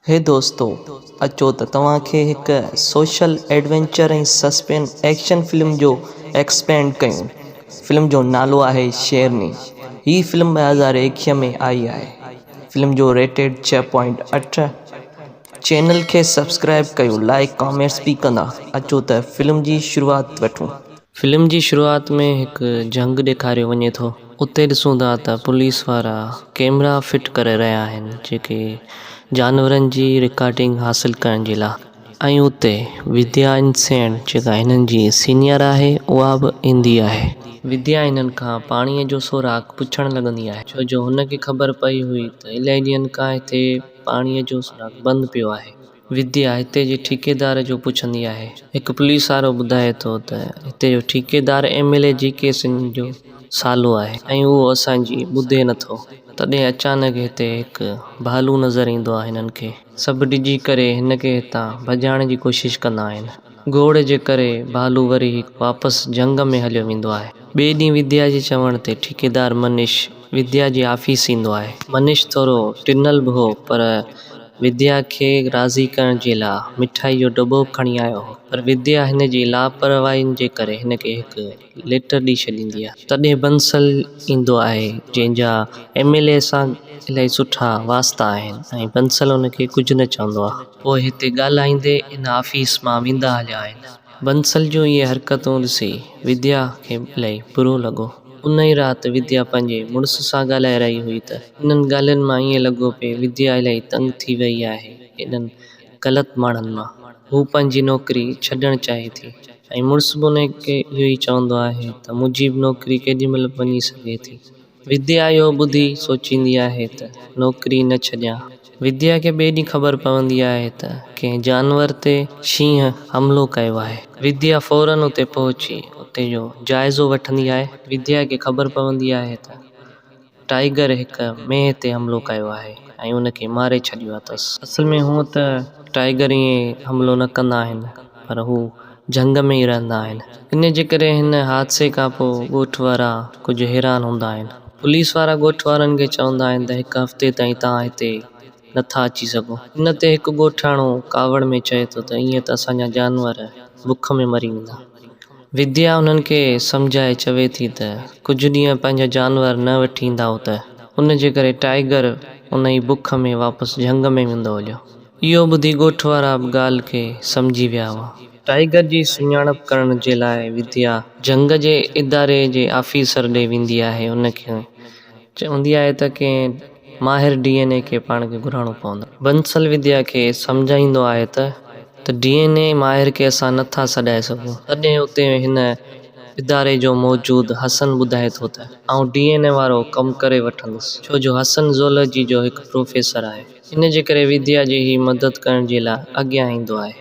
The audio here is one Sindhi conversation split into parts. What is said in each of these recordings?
هي دوستو اچو ته توهان کي هڪ social adventure ۽ suspense action film جو ايڪسپينڊ ڪيون. فلم جو نالو آهي شيرني. هي فلم 2021 ۾ آئي آهي. فلم جو ريٽيڊ 6.8. چينل کي سبسڪرائب ڪيو لائيڪ ڪامينٽس به ڪندا. اچو ته فلم جي شروعات وٺون. فلم جي شروعات ۾ هڪ جهنگ ڏيکاريو وڃي ٿو. اتي ڏسون ٿا ته پوليس وارا ڪيمرا فٽ ڪري رهيا آهن جيڪي جانورن جي رڪارڊنگ حاصل ڪرڻ جي لا. ۽ اتي وديا انسينٽ جيڪا هنن جي سينيئر آهي اها به ايندي آهي. وديا هنن کان پاڻيء جو سوراخ پڇڻ لڳندي آهي ڇو جو هن کي خبر پئي هئي ته الائي ڏينهن کان هتي پاڻيء جو سوراخ بند پيو آهي. وديا هتي جي ٺيڪيدار جو پڇندي آهي. هڪ پوليس وارو ٻڌائي ٿو ته هتي جو ٺيڪيدار M L A G K Singh جو سالو آهي ۽ اهو اسان جي ٻڌي نه ٿو. تڏهن اچانڪ هتي هڪ ڀالو نظر ايندو آهي هنن کي. سڀ ڊڄي ڪري هن کي هتان ڀڄائڻ جي ڪوشش ڪندا آهن. گوڙ جي ڪري ڀالو وري واپس جهنگ ۾ هليو ويندو آهي. ٻئي ڏينهن وديا جي چوڻ تي ٺيڪيدار منيش وديا جي آفيس ايندو آهي. منيش ٿورو ٽنل به هو پر وديا کي راضي ڪرڻ جي لاء مٺائي جو ڊٻو به کڻي آيو هو پر وديا هن جي لاپرواهين جي ڪري هن کي هڪ ليٽر ڏئي ڇڏيندي آهي. تڏهن بنسل ايندو آهي جنهن جا ايم ايل اي سان الاهي سٺا واسطا آهن ۽ بنسل هن کي ڪجهه نه چوندو آهي. پوء هتي ڳالهائيندي ان آفيس مان ويندا هليا آهن. بنسل جون اهي حرڪتون ڏسي وديا کي الاهي برو لڳو. ان ئي رات وديا پنهنجي مڙس سان ڳالهائي رهي هئي ته انهن ڳالهين مان ائين لڳو پئي وديا الاهي تنگ ٿي وئي آهي انهن غلط ماڻهن مان. هو پنهنجي نوڪري ڇڏڻ چاهي ٿي ۽ مڙس به ان کي اهو ئي چوندو آهي ته منهنجي به نوڪري ڪيڏي مهل به وڃي سگهي ٿي. وديا اهو ٻڌي سوچيندي آهي ته نوڪري نه ڇڏيان. وديا کي ٻئي ڏينهن خبر پوندي آهي ته ڪنهن جانور تي شينهن حملو ڪيو آهي. وديا فورن اتي پهچي اتي جو جائزو وٺندي آهي. وديا کي خبر پوندي آهي ته ٽائيگر هڪ مينهن تي حملو ڪيو آهي ۽ ان کي ماري ڇڏيو اٿس. اصل ۾ هونء ته ٽائيگر ائين حملو نه ڪندا آهن پر هو جهنگ ۾ ئي رهندا آهن. ان جي ڪري هن حادثي کان پوء ڳوٺ وارا ڪجهه حيران هوندا آهن. پوليس وارا ڳوٺ وارن کي چوندا آهن ته هڪ هفتي تائين توهان هتي نه ٿا اچي سگهو. ان تي هڪ ڳوٺاڻو ڪاوڙ ۾ چئي ٿو ته ائين ته اسان جا جانور بک ۾ مري ويندا. وديا انهن کي سمجهائي چوي ٿي ته ڪجهه ڏينهن پنهنجا جانور نه وٺي ايندائو ته ان جي ڪري ٽائيگر ان ئي بک ۾ واپس جهنگ ۾ ويندو هليو. اهو ٻڌي ڳوٺ وارا به ڳالهه کي سمجهي ويا هئا. ٽائيگر جي سڃاڻپ ڪرڻ جي لاء وديا جهنگ جي اداري جي آفيسر ڏي ويندي آهي ان کي چوندي آهي ته ڪنهن ماهر ڊي اين اي کي پاڻ کي گهرائڻو پوندو. بنسل وديا کي سمجهائيندو آهي ته ته ڊي اين اي ماهر کي اسان نه ٿا سڏائي سگهون. تڏهن اتي هن اداري جو موجود حسن ٻڌائي ٿو ته آئون ڊي اين اي وارو ڪم ڪري وٺندس ڇو جو حسن زولوجي جو هڪ پروفيسر آهي. ان جي ڪري وديا جي هي مدد ڪرڻ جي لاء اڳيان ايندو آهي.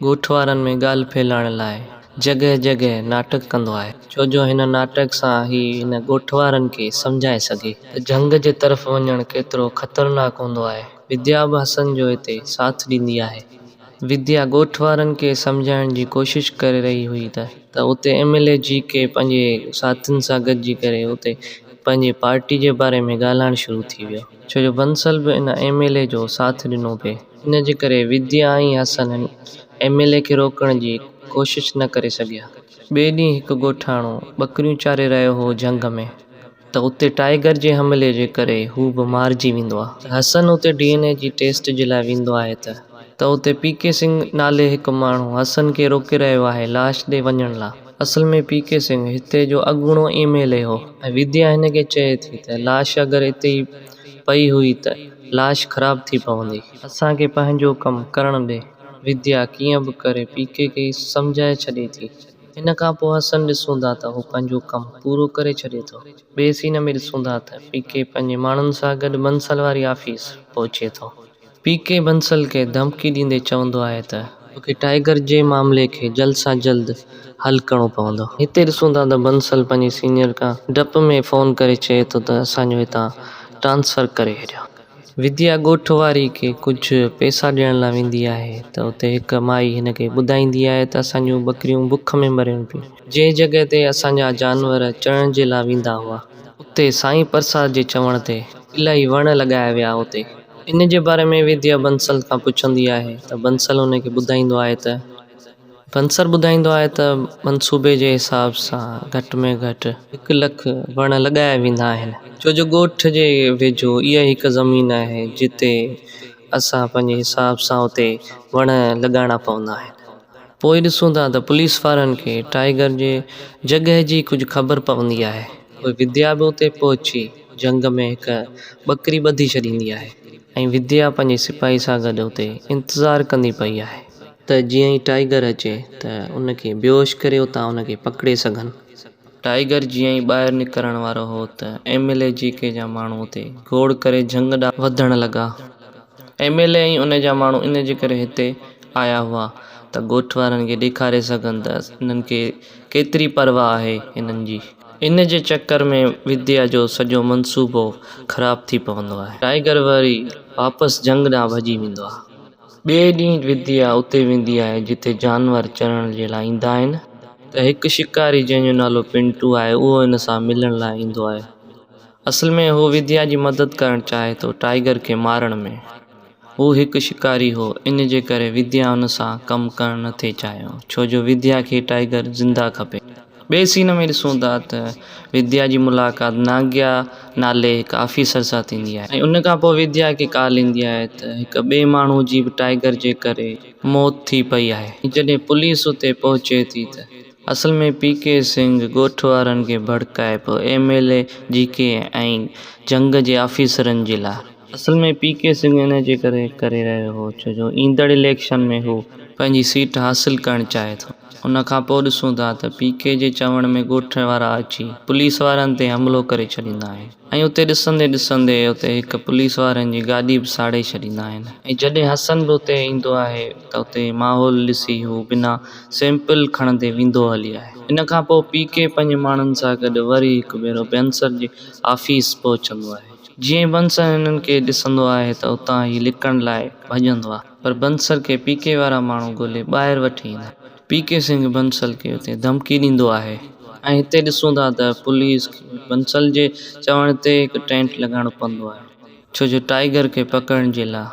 ڳوٺ وارن ۾ ڳالهه ڦهلائڻ لاء جڳهه جڳهه ناٽڪ ڪندو آهي، ڇو جو هن ناٽڪ سان هي هن ڳوٺ وارن کي سمجهائي سگهي ته جهنگ جي طرف وڃڻ ڪيترو خطرناڪ هوندو آهي. وديا به حسن جو هتي ساٿ ڏيندي آهي. وديا ڳوٺ وارن کي سمجهائڻ جي ڪوشش ڪري رهي هئي ته ته اتي ايم ايل اي جي ڪي پنهنجي ساٿين سان گڏجي ڪري اتي پنهنجي پارٽي جي باري ۾ ڳالهائڻ شروع ٿي ويو. ڇو جو بنسل به ان ايم ايل اي جو ساٿ ڏنو پئي. ان جي ڪري وديا ۽ حسن هن ايم ايل اي کي روڪڻ جي ڪوشش نه ڪري سگهيا. ٻئي ڏينهن هڪ ڳوٺاڻو ٻڪريون چاري رهيو هو جهنگ ۾ ته اتي ٽائيگر جي حملي جي ڪري هو به مارجي ويندو آ. حسن اتي ڊي اين اي جي ٽيسٽ جي لاء ويندو آهي ته ته اتي پي ڪي سنگهه نالي هڪ ماڻهو حسن کي روڪي رهيو آهي لاش ڏي وڃڻ لا. اصل ۾ پي ڪي سنگهه هتي جو اڳوڻو ايم ايل اي هو ۽ وديا هن کي چئي ٿي ته لاش اگر اتي ئي پئي هئي ته لاش خراب ٿي پوندي. اسان کي پنهنجو ڪم ڪرڻ ڏي. وديا ڪيئن به ڪري پي ڪي کي سمجهائي ڇڏي ٿي. ان کان پوء حسن ڏسون ٿا ته هو پنهنجو ڪم پورو ڪري ڇڏي ٿو. ٻئي سين ۾ ڏسون ٿا ته پي ڪي پنهنجي ماڻهن سان گڏ بنسل واري آفيس پهچي ٿو. پي ڪي بنسل کي ڌمڪي ڏيندي چوندو آهي ته توکي ٽائيگر جي معاملي کي جلد سان جلد حل ڪرڻو پوندو. هتي ڏسون ٿا ته بنسل پنهنجي سينيئر کان ڊپ ۾ فون ڪري چئي ٿو ته اسان جو هتان ٽرانسفر ڪري ڇڏيو. وديا ڳوٺ واري کي ڪجهه پئسا ڏيڻ لاء ويندي آهي ته اتي هڪ مائي هن کي ٻڌائيندي آهي ته اسان جون ٻڪريون بک ۾ مرين پيون. جنهن جڳهه تي اسان جا جانور چرڻ جي لاء ويندا هئا. اتي سائين پرساد جي چوڻ تي الاهي وڻ لڳايا ويا اتي. ان جي باري ۾ وديا بنسل کان پڇندي آهي ته بنسل ان کي ٻڌائيندو آهي ته بنسل ٻڌائيندو آهي ته منصوبي جي حساب سان گهٽ ۾ گهٽ هڪ لک وڻ لڳايا ويندا آهن. ڇو جو ڳوٺ جي ويجهو اها هڪ زمين آهي جتي اسان پنهنجي حساب سان اتي وڻ لڳائڻا پوندا آهن. پوء ڏسون ٿا ته پوليس وارن کي ٽائيگر جي جڳهه جي ڪجهه خبر پوندي آهي. پوء وديا به اتي پهچي جهنگ ۾ هڪ ٻڪري ٻڌي ڇڏيندي آهي ۽ وديا پنهنجي سپاهي سان گڏ اتي انتظار ڪندي پئي آهي ته جيئن ئي ٽائيگر اچي ته ان کي بيهوش ڪري اتان ان کي پڪڙي سگهن. ٽائيگر جيئن ئي ٻاهر نڪرڻ وارو هو ته ايم ايل اي جي ڪي جا ماڻهو اتي گوڙ ڪري جهنگ ڏانهن وڌڻ لڳا. ايم ايل اي ۽ ان جا ماڻهو ان جي ڪري هتي آيا هئا ته ڳوٺ وارن کي ڏيکاري سگهن ته انهن کي ڪيتري پرواهه آهي هنن جي. ان جي چڪر ۾ وديا جو سڄو منصوبو خراب ٿي پوندو آهي. ٽائيگر وري واپس جهنگ ڏانهن ڀڄي ويندو آهي. ٻئي ڏينهن وديا اتي ويندي آهي جتي جانور چرڻ جي لاء ايندا آهن ته هڪ شڪاري جنهن جو نالو پنٽو آهي اهو هن سان ملڻ لاء ايندو آهي. اصل ۾ هو وديا جي مدد ڪرڻ چاهي ٿو ٽائيگر کي مارڻ ۾. هو هڪ شڪاري هو، ان جي ڪري وديا ان سان ڪم ڪرڻ نه ٿي چاهيو، ڇو جو وديا کي ٽائيگر زنده کپي. ٻئي سين ۾ ڏسون ٿا ته وديا جي ملاقات ناگيا نالي هڪ آفيسر سان ٿيندي آهي ۽ ان کان پوء وديا کي ڪال ايندي آهي ته هڪ ٻئي ماڻهو جي به ٽائيگر جي ڪري موت ٿي پئي آهي. جڏهن پوليس اتي پهچي ٿي ته اصل ۾ پي ڪي سنگهه ڳوٺ وارن کي ڀڙڪائي پيو ايم ايل اي، جي ڪي ۽ جهنگ جي آفيسرن جي لاء. اصل ۾ پي ڪي سنگهه ان جي ڪري ڪري رهيو هو ڇو جو ايندڙ اليڪشن ۾ هو پنهنجي سيٽ حاصل ڪرڻ چاهي ٿو. ان کان پوء ڏسون ٿا ته پي ڪي جي چوڻ ۾ ڳوٺ وارا اچي پوليس وارن تي حملو ڪري ڇڏيندا آهن ۽ اتي ڏسندي ڏسندي اتي هڪ پوليس وارن جي گاڏي به ساڙي ڇڏيندا آهن ۽ جڏهن حسن به اتي ايندو آهي ته اتي ماحول ڏسي هو بنا سيمپل کڻندي ويندو هلي آهي. ان کان پوء پي ڪي پنهنجي ماڻهن سان گڏ وري هڪ ڀيرو بنسل جي آفيس پهچندو آهي. جيئن ئي بنسل هنن کي ڏسندو آهي ته اتان هي لڪڻ لاء ڀڄندو آهي. پر بنسل کي پي ڪي وارا ماڻهو ڳولي ٻاهر وٺي ايندا. پي ڪي سنگهه بنسل کي اتي ڌمڪي ڏيندو آهي. ۽ هتي ڏسون ٿا ته پوليس کي بنسل جي چوڻ تي هڪ ٽينٽ لڳائڻو پوندو آهي. ڇو جو ٽائيگر کي پڪڙڻ جي لاء.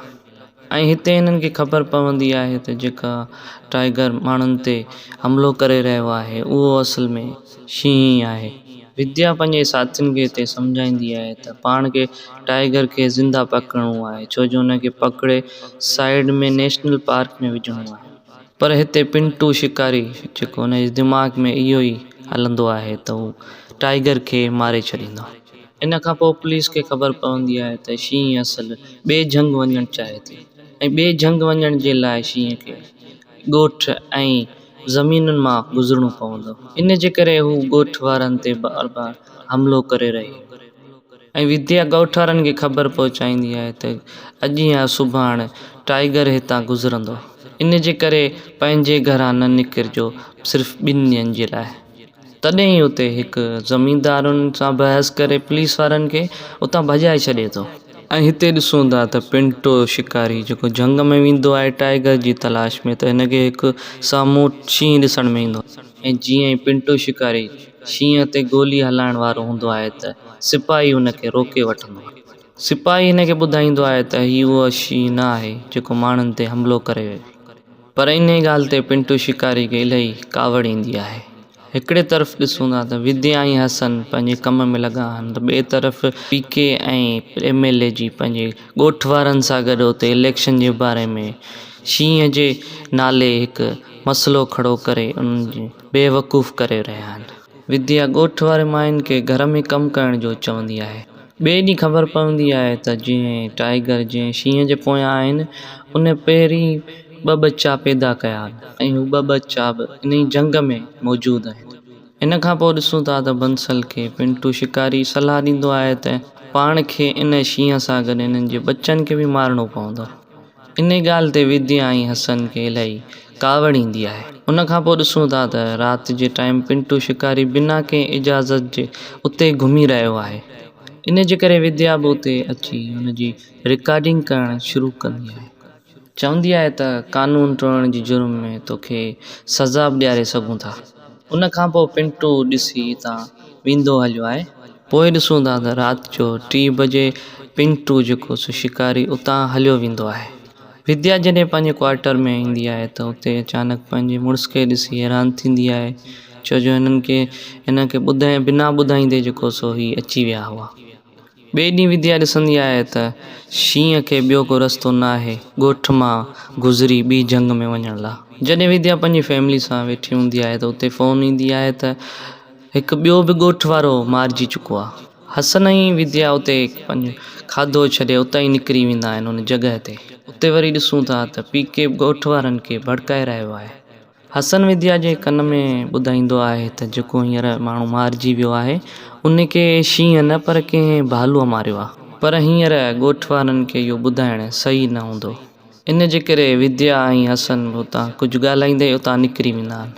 ۽ هتي هنن کي خبر پوندي آهي ته جيڪا ٽائيگر ماڻهن تي حملو ڪري رهيو آهي اهو اصل ۾ شينهن ئي آهي. وديا پنهنجي ساٿين کي هتي سمجهائيندي آهي ته پاڻ کي ٽائيگر کي زنده پڪڙڻو آهي ڇو جو ان کي پڪڙي سائيڊ ۾ نيشنل پارڪ ۾ وجهڻو آهي. پر هتي پنٽو شڪاري جيڪو ان جي دماغ ۾ اهو ئي هلندو آهي ته هو ٽائيگر کي ماري ڇڏيندو. ان کان پوء پوليس کي خبر پوندي آهي ته شينهن اصل ٻئي جهنگ وڃڻ چاهي ٿي ۽ ٻئي جهنگ وڃڻ جي لاء شينهن کي ڳوٺ ۽ زمينن مان گذرڻو پوندو. ان جي ڪري هو ڳوٺ وارن تي بار بار حملو ڪري رهي هئي ۽ وديا ڳوٺ وارن کي خبر پهچائيندي آهي ته اڄ يا سڀاڻ ٽائيگر هتان گذرندو. ان جي ڪري پنهنجي گهران نه نڪرجو صرف ٻن ڏينهن جي لاء. تڏهن ئي اتي هڪ زميندار انهن سان بحث ڪري پوليس وارن کي اتان ڀڄائي ڇڏي ٿو. ۽ هتي ڏسون ٿا ته پنٽو شڪاري جيڪو جهنگ ۾ ويندو آهي ٽائيگر جي تلاش ۾ ته هن کي هڪ سامهون شينهن ڏسڻ ۾ ايندو آهي ۽ جيئن ئي پنٽو شڪاري شينهن تي گولي هلائڻ وارو هوندو آهي ته سپاهي هن کي روڪي وٺندو آهي. سپاهي هن کي ٻڌائيندو آهي ته هي اهو شينهن نه آهي جيڪو ماڻهن تي حملو ڪري ويو. پر انهيء ڳالهه تي پنٽو شڪاري کي الاهي ڪاوڙ ايندي آهي. هڪڙي طرف ڏسون ٿا ته وديا ۽ حسن پنهنجي ڪم ۾ لڳا آهن ته ٻئي طرف پي ڪي ۽ ايم ايل اي جي پنهنجي ڳوٺ وارن سان گڏ اتي اليڪشن جي باري ۾ شينهن جي نالي هڪ مسئلو کڙو ڪري انهن جي بيوقوف ڪري رهيا آهن. وديا ڳوٺ واري ماين کي گهر ۾ ڪم ڪرڻ جو چوندي آهي. ٻئي ڏينهن خبر پوندي آهي ته جنهن ٽائيگر جنهن شينهن جي پويان آهن ان پهرين ٻه ٻچا پيدا ڪيا آهن ۽ هو ٻه ٻچا به انهي جهنگ ۾ موجود آهن. ان کان پوء ڏسون ٿا ته بنسل کي پنٽو شڪاري صلاح ڏيندو آهي ته پاڻ کي ان شينهن سان گڏ انهن جي ٻچن کي به مارڻو پوندو. انهي ڳالهه تي وديا ۽ حسن کي الاهي ڪاوڙ ايندي آهي. ان کان پوء ڏسون ٿا ته رات جي ٽائيم پنٽو شڪاري بنا ڪنهن اجازت جي اتي گهمي رهيو آهي. ان جي ڪري وديا به اتي اچي ان جي رڪارڊنگ ڪرڻ شروع ڪندي آهي. چوندي آهي ته قانون ٽوڙڻ جي جرم ۾ توکي سزا به ڏياري سگهون ٿا. ان کان پوء پنٽو ڏسي اتان ويندو هليو آهي. پوء ڏسون ٿا ته رات جو 3 بجي پنٽو جيڪو سو شڪاري اتان هليو ويندو آهي. وديا جڏهن پنهنجي ڪوارٽر ۾ ايندي آهي ته اتي اچانڪ پنهنجي مڙس کي ڏسي حيران ٿيندي آهي ڇو جو هنن کي هن کي ٻڌائي بنا ٻڌائيندي جيڪو سو هي اچي ويا هئا. ٻئي ڏينهن وديا ڏسندي آهي ته شينهن کي ٻيو ڪو رستو ناهي ڳوٺ مان گذري ٻي جهنگ ۾ وڃڻ لا. جڏهن وديا پنهنجي فيملي سان ويٺي هوندي آهي ته اتي فون ايندي آهي ته هڪ ٻيو به ڳوٺ وارو مارجي چڪو آهي. حسن ۽ وديا اتي پنهنجو کاڌو ڇڏي اتان ئي نڪري ويندا آهن ان جڳهه تي. اتي وري ڏسون ٿا ته پي ڪي ڳوٺ وارن کي ڀڙڪائي رهيو آهي. حسن وديا جي ڪن ۾ ٻڌائيندو آهي ته جيڪو هينئر ماڻهو مارجي ويو آهي ان کي شينهن نه پر ڪنهن ڀالوء ماريو آهي. پر هينئر ڳوٺ وارن کي اهو ٻڌائڻ صحيح نه هوندو. ان جي ڪري وديا ۽ حسن به اتان ڪجهه ڳالهائيندي اتان نڪري ويندا آهن.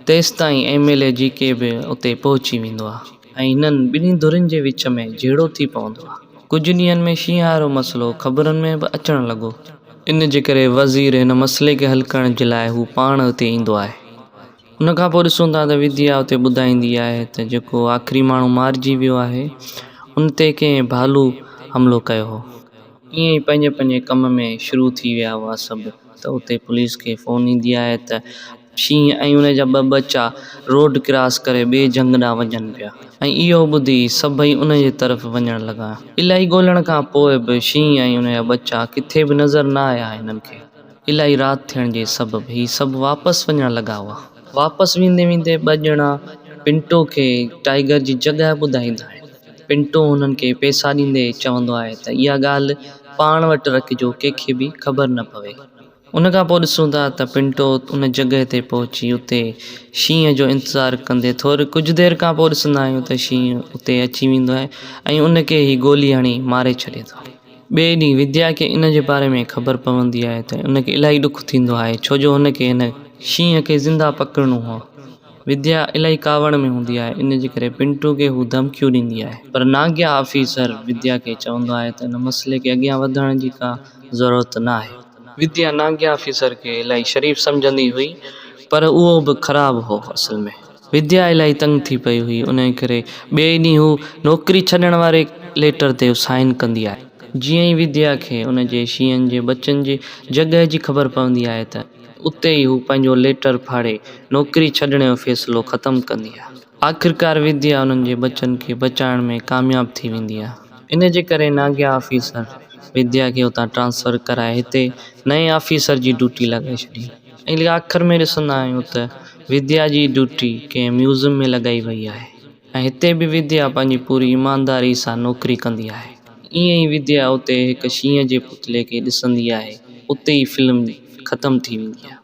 تيستائين ايم ايل اي جي ڪي به اتي پهچي ويندو آهي ۽ هنن ٻنهي ڌرين جي وچ ۾ جهيڙو ٿي پوندو آهي. ڪجهه ڏينهن ۾ شينهن وارو مسئلو خبرن ۾ به اچڻ لڳو. ان جي ڪري وزير هن مسئلي کي حل ڪرڻ جي لاء هو پاڻ اتي ايندو آهي. ان کان پوء ڏسون ٿا ته وديا اتي ٻڌائيندي آهي ته جيڪو آخري ماڻهو مارجي ويو آهي ان تي ڪنهن ڀالو حملو ڪيو هو. ائين ئي پنهنجي پنهنجي ڪم ۾ شروع ٿي ويا هئا سڀ ته اتي پوليس کي فون ايندي آهي ته شينهن ۽ ان جا ٻه ٻچا روڊ ڪراس ڪري ٻئي جهنگ ڏانهن وڃن پيا ۽ اهو ٻڌي سڀئي ان جي طرف وڃڻ لڳا. الاهي ڳولڻ کان پوء به شينهن ۽ ان جا ٻچا ڪٿي به نظر نه آيا هنن کي. الاهي رات ٿيڻ جي سبب هي سڀ واپس وڃڻ لڳا هئا. واپس ويندي ويندي ٻه ڄڻا پنٽو کي ٽائيگر جي جڳهه ٻڌائيندا آهن. پنٽو هنن کي پئسا ڏيندي چوندو آهي ته اها ڳالهه پاڻ وٽ رکجو ڪنهن کي به خبر نه پوي. ان کان پوء ڏسون ٿا ته پنٽو ان جڳهه تي پهچي اتي شينهن جو انتظار ڪندي ٿوري ڪجهه دير کان پوء ڏسندا آهيون ته شينهن اتي اچي ويندو آهي ۽ ان کي هي گولي هڻي ماري ڇڏي ٿو. ٻئي ڏينهن وديا کي ان جي باري ۾ خبر پوندي آهي ته ان کي الاهي ڏک ٿيندو آهي ڇو جو هن کي هن شينهن کي زنده پڪڙڻو هو. وديا الاهي ڪاوڙ ۾ هوندي آهي ان جي ڪري پنٽو کي هو ڌمڪيون ڏيندي آهي. پر ناگيا آفيسر وديا کي چوندو آهي ته ان مسئلي کي اڳيان وڌائڻ جي ڪا ضرورت نه آهي. وديا ناگيا آفيسر کي الاهي شريف سمجهندي هئي پر اهو به خراب هو اصل ۾. وديا الاهي تنگ ٿي پئي هئي انهي ڪري ٻئي ڏينهن هو نوڪري ڇڏڻ واري ليٽر تي سائن ڪندي آهي. جيئن ئي وديا کي ان جي شينهن جي ٻچن جي جڳهه جي خبر پوندي آهي ته اتي ئي هو پنهنجو ليٽر ڦاڙي نوڪري ڇڏڻ جو فيصلو ختم ڪندي آهي. آخرڪار وديا انهن جي ٻچن کي بچائڻ ۾ ڪامياب ٿي ويندي آهي. ان جي ڪري ناگيا آفيسر وديا کي اتان ٽرانسفر ڪرائي هتي نئين آفيسر جي ڊيوٽي لڳائي ڇڏي ۽ آخر ۾ ڏسندا آهيون ته وديا جي ڊيوٽي ڪنهن ميوزم ۾ لڳائي وئي آهي ۽ هتي به وديا پنهنجي پوري ايمانداري سان نوڪري ڪندي آهي. ائين ئي وديا اتي هڪ شينهن جي پتلي کي ڏسندي آهي اتي ئي فلم ختم ٿي ويندي آهي.